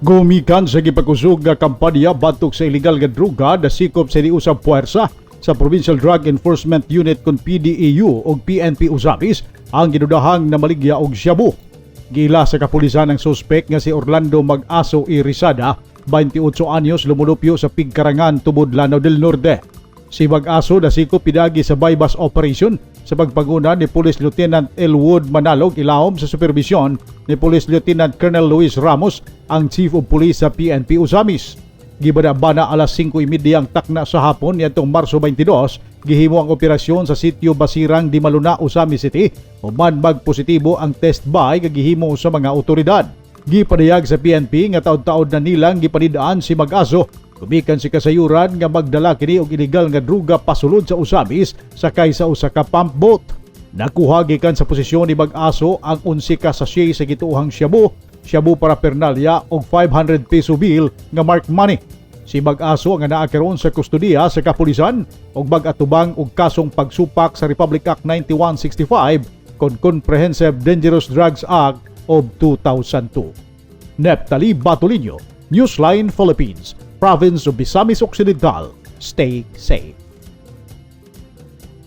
Gumikan sa gipakusog nga kampanya batok sa illegal nga droga, nasikop sa usab puwersa sa Provincial Drug Enforcement Unit kon PDEU og PNP Ozamiz ang ginudahang namaligya og shabu. Giila sa kapulisan ang suspek nga si Orlando Mag-aso Irisada, 28 anyos, lumulupyo sa Pigkarangan, Tubod, Lanao del Norte. Si Mag-aso nasikop pidagi sa buy-bust operation sa pagpanguna ni Police Lieutenant Elwood Manalog ilawom sa supervision ni Police Lieutenant Colonel Luis Ramos, ang Chief of Police sa PNP Ozamiz. Gibana-bana alas 5:30 ang takna sa hapon niadtong Marso 22, gihimo ang operasyon sa sitio Basirang, Dimaluna, Ozamiz City human magpositibo ang test buy nga gihimo sa mga otoridad. Gipadayag sa PNP nga taod-taod na nilang gipanidaan si Mag-aso gumikan si kasayuran nga magdala kini og illegal nga druga pasulod sa Ozamiz sakay sa usa ka pump boat. Nakuha gikan sa posisyon ni Mag-aso ang 11 ka sachet sa gituohang shabu, shabu paraphernalia og 500 peso bill nga mark money. Si Mag-aso ang naa karon sa kustodiya sa kapulisan ug mag-atubang og kasong pagsupak sa Republic Act 9165 kon Comprehensive Dangerous Drugs Act of 2002. Neptali Batolino, Newsline Philippines, Province of Misamis Occidental. Stay safe.